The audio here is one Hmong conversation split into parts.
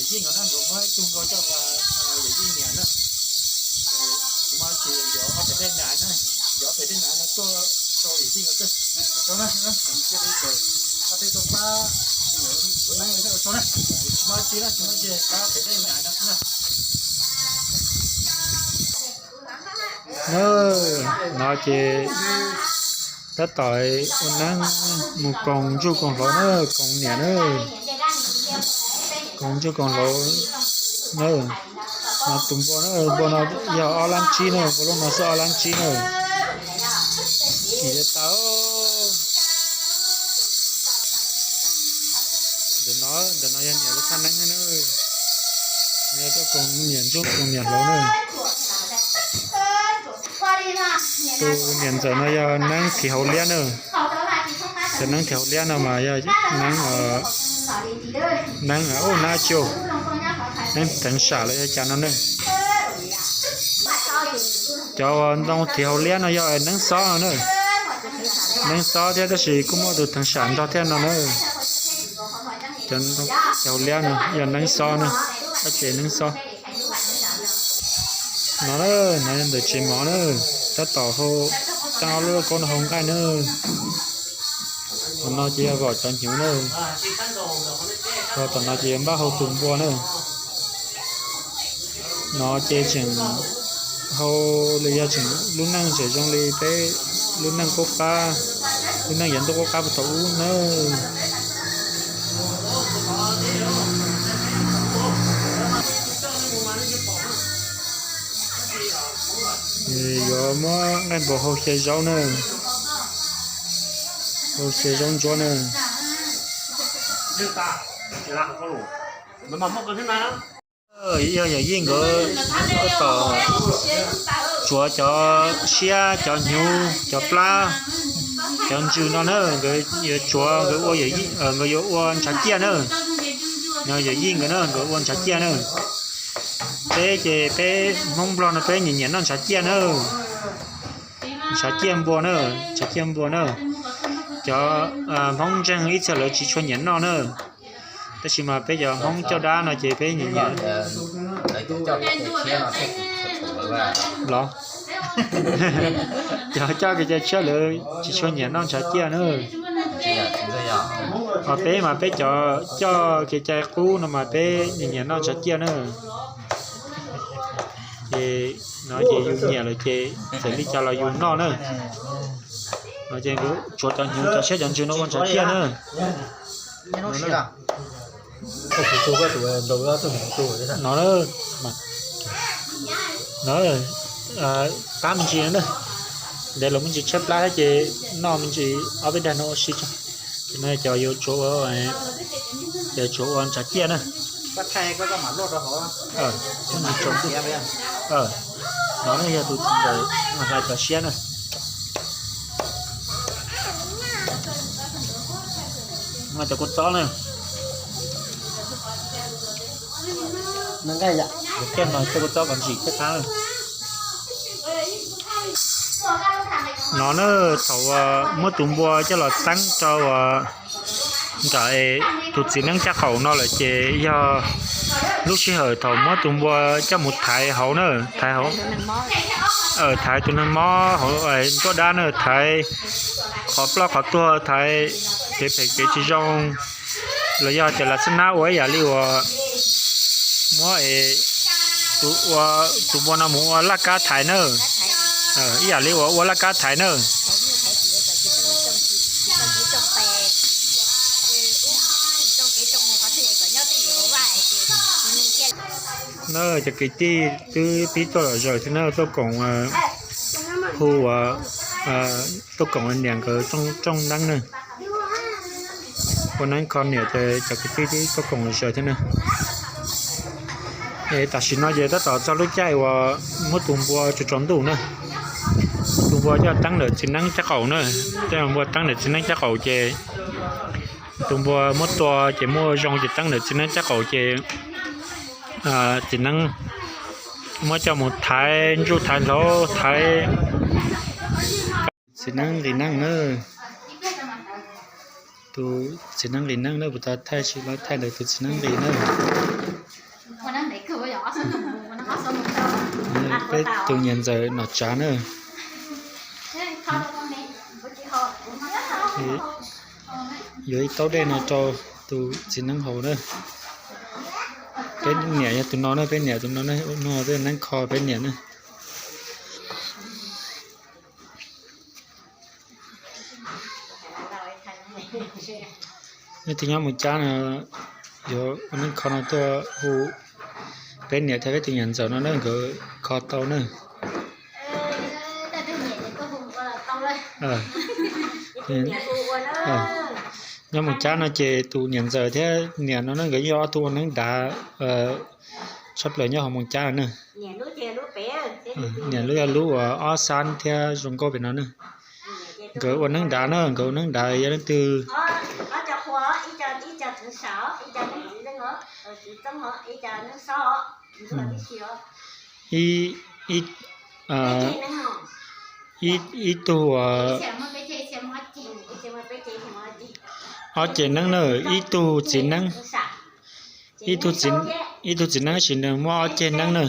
Yeej nkawd na, nkawd muab ib tug npua coj los yawm Yeej niam na. Tsis muaj tsis, yuav ob pem dej nram na, yuav ob pem dej nram no tuaj rau yawm Yeej nkawd na. Tsis muaj tsis na, tsis muaj tsis, kab pem dej nram no xwb na. Na, no ces tab tom ua neeb mus koom ntsuj koom hlauv na, koom niam na, koom ntsuj koom hlauv na. No tus npua na, npua no yog ob lab tsib na, npua lub no xwb ob lab tsib na. Kim tau. Ntawm no, ntawm no yog niam lub thaj neeb na. Yog tuaj koom niam ntsuj koom niam hlauv na. Tus niam ntxawm no yog neeb thim hauv liab na. Tus neeb thim hauv liab no mas yog neeb, neeb, ub, neeb tsiu, neeb theev sam los yog cas no na. Cov uas ntoo thim hauv liab no yog neeb xob no na. Neeb xob thiab tab sis kuj muaj tus theev sam nrog thiab no na. Cov ntoo thim hauv liab no yog neeb xob na, koj ces neeb xob. No na, no yog ntawm tsev mov na, tab tom hau, tab ob lub lauj kaub no hau nqaij na. Tom no ces yog vom cov hnyuv na. Ho tom no ces yog npaj hau tus npua na. No ces tseem hau li yog tseem lub neej tseem zoo li peb lub neej qub qab, lub neej yav ntuj qub qab puag thaum ub nawb. Yuav muab nqaij npua hau xyaw zaub na, hau xyaw zaub ntsuab na. Yog yawm yij nkawd tab tom tsuav cov siab, cov hnyuv, cov plab, cov ntsws no na, nkawd yuav tsuav, nkawd ua, nkawd yuav ua ntshav ciaj na. No yawm yij nkawd na, nkawd ua ntshav ciaj na. Peb ces peb Hmoob Nplog no peb nyiam nyiam noj ntshav ciaj na. Ntshav ciaj npua na, ntshav ciaj npua na. Cov Hmoob ntseeg ib txhia lawv tsis tshua nyiam noj na. Tab sis mas peb cov Hmoob coj dab no ces peb nyiam nyiam los. Cov coj kev cai tshiab lawv tsis tshua nyiam noj ntshav ciaj na. Ho peb mas peb cov coj kev cai qub no mas peb nyiam nyiam noj ntshav ciaj na. Ces no ces yus nyiam lawm ces txawm li cas los yus noj na. No ces tsuav cov hnyuv cov siab cov ntsws no ua ntshav ciaj na. No, no, qab me ntsis na, ntev los me ntsis tshaib plab thiab ces noj me ntsis ob peb dag no ua si tso. Ces no cov yuav tsuav ua, cov tsuav ua ntshav ciaj na. No yog tus txiv ntxawm mas hlais cov siab na. Cov kua txob na. Coj no coj kua txob kom ntsim thiab qab. No na, thaum muab tus npua coj los teeb rau nram tus txiv neeb caj qaum no lawm ces yog lub sij hawm thaum muab tus npua coj mus thaiv hauv na, thaiv hauv, thaiv tus neeg mob hauv nruab dab na, thaiv qhov ploj qhov tuag, thaiv kev phem kev tsis zoo, los yog tias lam xab nab ua ib yam li uas muab tus npua no mus ua laj kab thaiv na, ib yam li uas ua laj kab thaiv na. Na cov kwv tij twb pib tuaj lom zaws thiab na, tuaj koom, hu ua, tuaj koom niam nkawd rooj neeb na. Ua neeb kho niam ces cov kwv tij twb tuaj koom lom zaws thiab na. Es tam sim no ces tab tom txog lub caij uas muab tus npua tsaus tsaus ntuj na, muab tus npua coj teeb ntawm txiv neeb caj qaum na, coj npua teeb ntawm txiv neeb caj qaum ces tus npua muab tua ces muaj zoo ces teeb ntawm txiv neeb caj qaum ces txiv neeb muab coj mus thaiv ntsuj thaiv hlauv thaiv. Txiv neeb nqis neeb na, tus txiv neeb nqis neeb na, puas tau thaij tsis los thaij ntawm tus txiv neeb nqis na. Peb tus niam ntxawm Nom Tsav na, yuav ib taub dej no rau tus txiv neeb haus na. Peb niam yog tus no na, peb niam tus no na, ua neeb kho peb niam na. Leej twg nyob Moos Cab no yuav ua neeb kho no tuaj hu peb niam thiab peb tus niam ntxawm no na, nkawd kho tau na. Nyob Moos Cab no ces tus niam ntxawm thiab niam no na nkawd yog ob tug ua neeb dav tshaj plaws nyob hauv Moos Cab na. Niam lub yog lub uas ob xab thiab zoo nkauj pem no na. Nkawd ua neeb dav na, nkawd ua neeb dav yog leej twg ib tug ob ceg neeb na, ib tug txiv neeb, ib tug txiv neeb tab sis nws muaj ob ceg neeb na.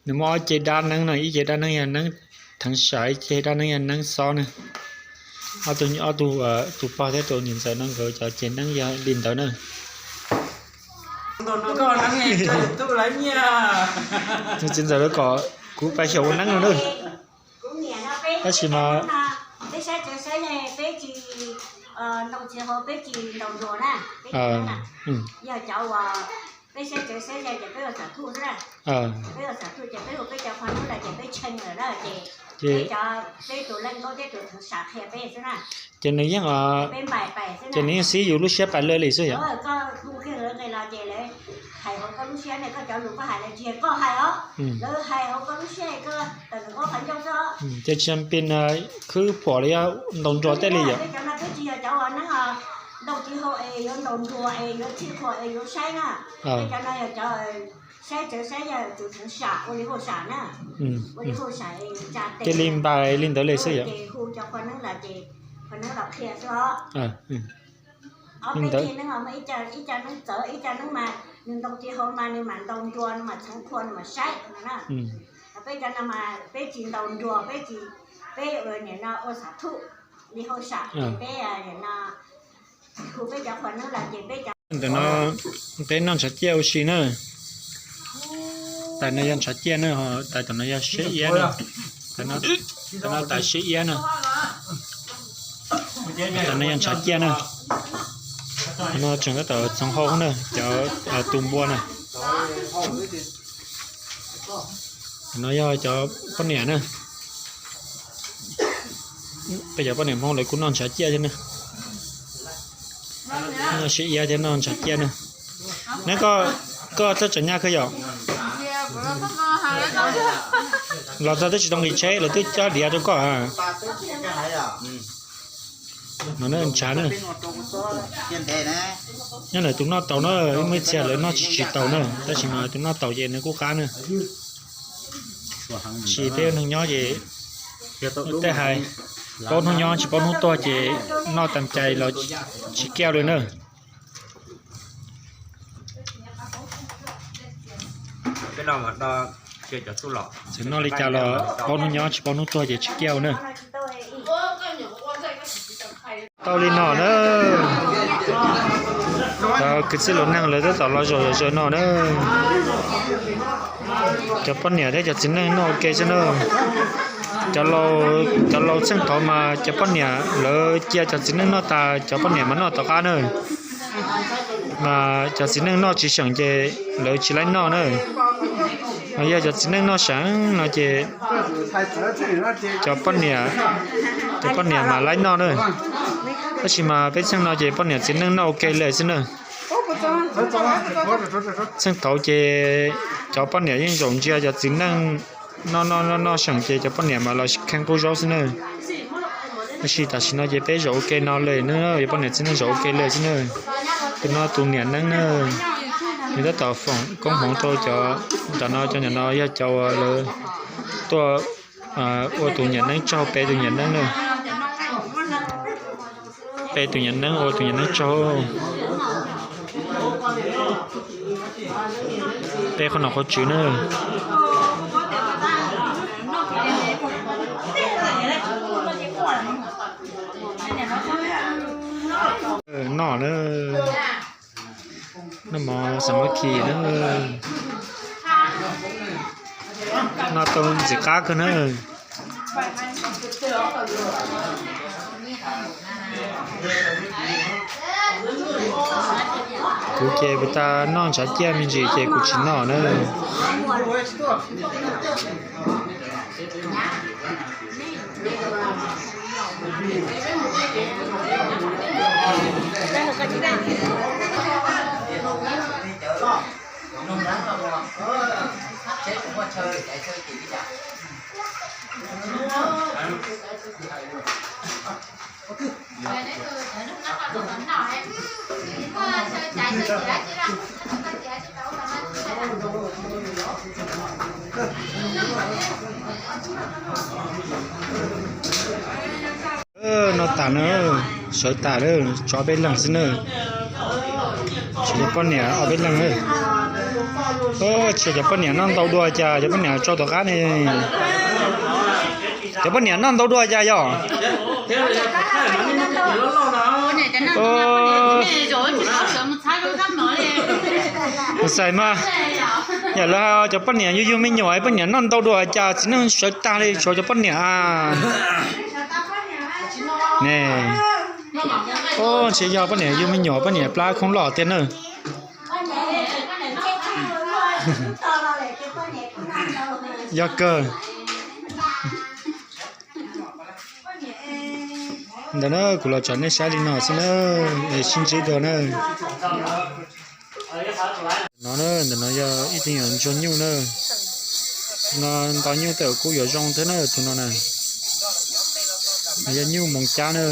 Nws muaj ob ceg dab neeb no, ib ceg dab neeb yog neeb theev sam, ib ceg dab neeb yog neeb xob na. Ob tug, ob tug, tus pog thiab tus niam ntxawm no nkawd cov ceg neeb yog li ntawd na. Tus txiv ntxawm lawv kom kuv pais xyaum ua neeb no na. Tab sis mas peb tsis ntaus txiv hauv, peb tsis ntaus nruas na. Yog cov uas peb saib tsawv saib yaig ces peb ua xam thuj xwb na. Peb ua xam thuj ces peb hu peb cov qhua hnub lawm ces peb tshee lawm na ces peb cov, peb tus leej nkaub thiab tus theev sam qhia peb xwb na. Ces nws yeej, ces nws yeej xib yus lub siab pais lawm li xwb yom. Koj hu kiag lawv nqis los ces lawv hais hauv koj lub siab ne, koj cov lus koj hais lawv tsis yog koj hais os, lawv hais hauv koj lub siab, koj tawm ntawm koj qhov ncauj xwb os. Ces tsis yog pis khwb phuam los yog ntaus nruas tej li yom. Peb cov no peb tsis yog cov uas neeb ntaus txiv hauv es yuav ntaus nruas es yuav txhij qhuas es yuav saib na. Peb cov no yog cov saib tsawv saib yaig, tus theev sam ua li hauj sam na. Ua li hauj sam es tsa tes cia li npais li ntawd li xwb yom. Ces hu cov qhua neeb los ces qhua neeb los qhia xwb os. Ob peb ceg neeb os, ib co neeb txawv, ib co neeb mas nws ntaus txiv hauv mas nws mam ntaus nruas, nws mam txhoov qhua, nws mam saib no na. Peb cov no mas peb tsis ntaus nruas, peb tsis, peb ua nim no ua xam thuj li hauj sam ces peb nim no hu peb cov qhua neeb los ces peb cov. Ntawm no peb noj ntshav ciaj ua si na. Tais no yog ntshav ciaj na, ho tais tom no yog siab iab na. Tais no tais siab iab na. Tais no yog ntshav ciaj na. Tais no tseem tab tom txhoov hau na, cov tus npua na. Tais no yog cov poj niam na. Peb cov poj niam Hmoob lawv kuj noj ntshav ciaj thiab na. Noj siab iab thiab noj ntshav ciaj na. Neb, koj txawj tsav nyaj kawg yom? Los txog twb tsis tau nqis tsheb lawv twb cob diav rau koj. No ntshav na. Nyob ntawm tus noj taus na, muaj ib txhia lawv noj tsis tsis taus na, tab sis mas tus noj taus ces nws kuj qab na. Tab sis peb neeg nyob ces tej hais, paub hnub nyob tsis paub hnub tuag ces noj tas cai los tsis kiaj li na. Txawm noj li cas los paub hnub nyob tsis paub hnub tuag ces tsis kiaj na. Tau li no na, cov kwv tij laus neeg lawv tab tom los zaum zaws no na. Cov poj niam thiab cov txiv neej noj ua ke xwb na. Cov laus txheej thaud mas cov poj niam lawv cia cov txiv neej noj tas cov poj niam mas noj tom qab na. Mas cov txiv neej noj tsis seem ces lawv tsis laib noj na. Mas yog cov txiv neej noj seem no ces cov poj niam, cov poj niam mas laib noj na. Tab sis mas peb txheej no ces poj niam txiv neej noj ua ke li xwb na. Txheej thaud ces cov poj niam yeej zaum ntsia cov txiv neej noj noj noj noj seem ces cov poj niam mas los kheej qub zaub xwb na. Tab sis tam sim no ces peb zaum ua ke no li na, cov poj niam txiv neej zaum ua ke li xwb na. Tus no tus niam neeb na, nws tab tom foom koob hmoov rau cov, tam no cov niam no yog cov uas lawv tuaj ua tus niam neeb tsaug, pe tus niam neeb na. Pe tus niam neeb ua tus niam neeb tsaug. Pe qhov nom qhov tswv na. Noj mov na, noj mov xam mab khi na, noj tau ntxim qab kawg na. Kuv ces puas tas noj ntshav ciaj me ntsis ces kuv tsis noj na. No tas na, sawv tas lawm, tshuav peb leeg xwb na. Tshuav cov poj niam ob peb leeg na. Tshuav cov poj niam noj ntau dua cas cov poj niam tso tom qab ne. Cov poj niam noj ntau dua cas yog? Xais mas, yam lawv cov poj niam yug yug me nyuam poj niam noj ntau dua cas txiv neej sawv tag li, tshuav cov poj niam ne. Ntshe yog poj niam yug me nyuam poj niam plab khoob loj tiag na. Yog kawg. Ntawm no kuv los tso nej saib li no xwb na, es sib ntsib dua na. No, ntawm no yog ib tug nyuam ntsuag nyuj na. Tus no nto nyuj tej zaum kuj yuav zoo thiab na tus no na. Yog nyuj moos cab na.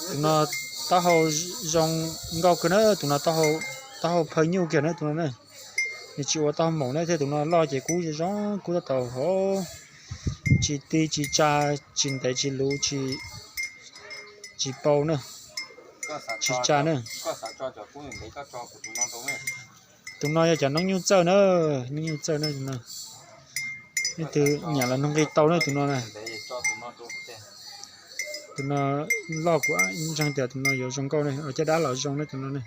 Tus no taub hau zoo nkauj kawg na, tus no taub hau phaw nyuj kiag na tus no na. Nws tsis ua taub hau moos na, thiab tus no loj ces kub zoo zoo, kub tab tom hauv, tsis ti tsis tsa, tsis ntev tsis luv, tsis pau na, tsis tsa na. Tus no yog cov noob nyuj txawj na, noob nyuj txawj na tus no. Leej twg nyiam los nug nqi tau na tus no na. Tus no loj kuv ntseeg tias tus no yuav zoo nkauj ne, caj dab los zoo na tus no ne.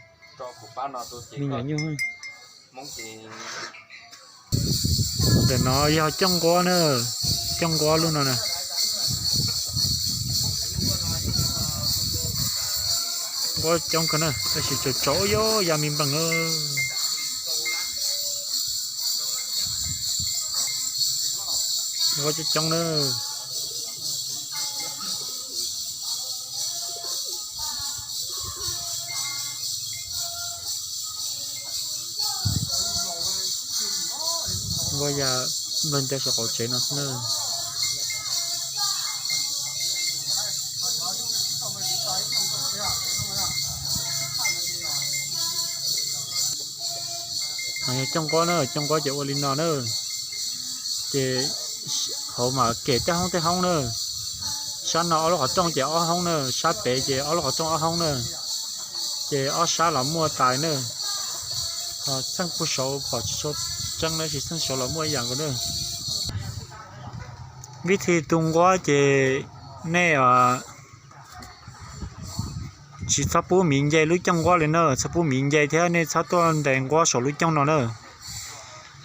Me nyuam nyuj. Ntawm no yog cooj nquab na, cooj nquab lub no na. Nquab coob kawg na, tab sis tsaus tsaus ya me npeeg na. Nquab coob coob na. Nquab ya npleeg ntev saum qaum tsev no xwb na. Yog cooj nquab na, cooj nquab ces ua li no na. Ces hauv mas kem tej hoob tej hoob na. Sab no ob lub qhov rooj ces ob hoob na, sab pem ces ob lub qhov rooj ob hoob na. Ces ob sab los muaj tais na. Txheej puag saud pom tsis tshua tseeb na, tsis txheej saud los muaj ib yam nkaus na. Vib thi tu nquab ces nej tsis txhob pub miv nce lub cooj nquab li na, txhob pub miv nce thiab nej txhob tuaj ntes nquab saum lub cooj no na.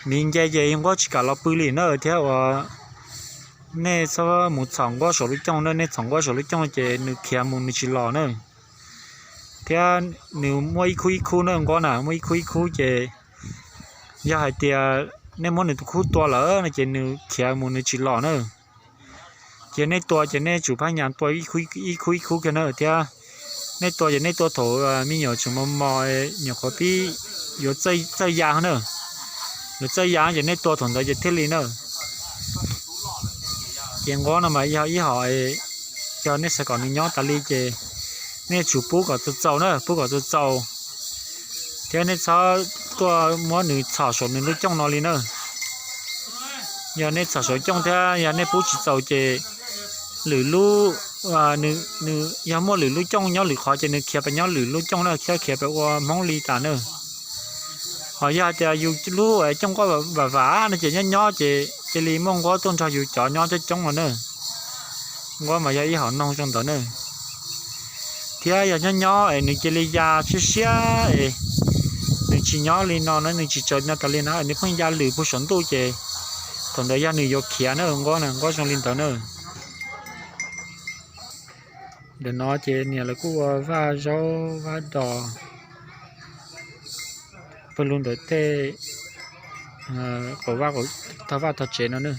Miv nce ces nquab tsis kam los pw li na, thiab uas nej txhob mus txhom nquab saum lub cooj na, nej txhom nquab saum lub cooj ces nws khiav mus nws tsis los na. Thiab nws muaj ib khub ib khub na, nquab na muaj ib khub ib khub ces yog hais tias nej muab nws tus khub tua lawm no ces nws khiav mus nws tsis los na. Ces nej tua ces nej tsum phab nyas tua ib khub ib khub kiag na, thiab nej tua ces nej tua thaum me nyuam tseem mos mos, nyuam qhuav pib yuav txawj ya na. Yuav txawj ya ces nej tua thaum ntawd ces thiaj li na. Ces nquab no mas yog ib hom, yog nej xav kom nws nyob tas li ces nej tsum pub kom txaus txaus na, pub kom txaus txaus, thiab nej txhob tuaj muab nws txhom saum nws lub cooj no li na. Yog nej txhom saum cooj thiab yog nej pub tsis txaus ces lwm lub, nws yog muaj lwm lub cooj nyob lwm qhov ces nws khiav pes nyob lwm lub cooj na, thiab khiav pes ua hmoob li tas na. Ho yog hais tias yus lub cooj nquab vam vam no ces nyob nyob ces cia li muaj nquab tuaj nrog yus cov nyob coob coob no na. Nquab mas yog ib hom noog zoo ntawd na. Thiab yog nyob nyob es nws cia li ya siab siab es nws tsis nyob li no na, nws tsis tsaws no tas li no, nws pheej ya lwm puag saum ntuj ces thaum ntawd yog nws yuav khiav na, nquab na, nquab zoo li ntawd na. Ntawm no ces niam lawv kuj ua vaj zaub vaj dos pawg lug ntawm tej qaum vaj, tog vaj tog tsev no na.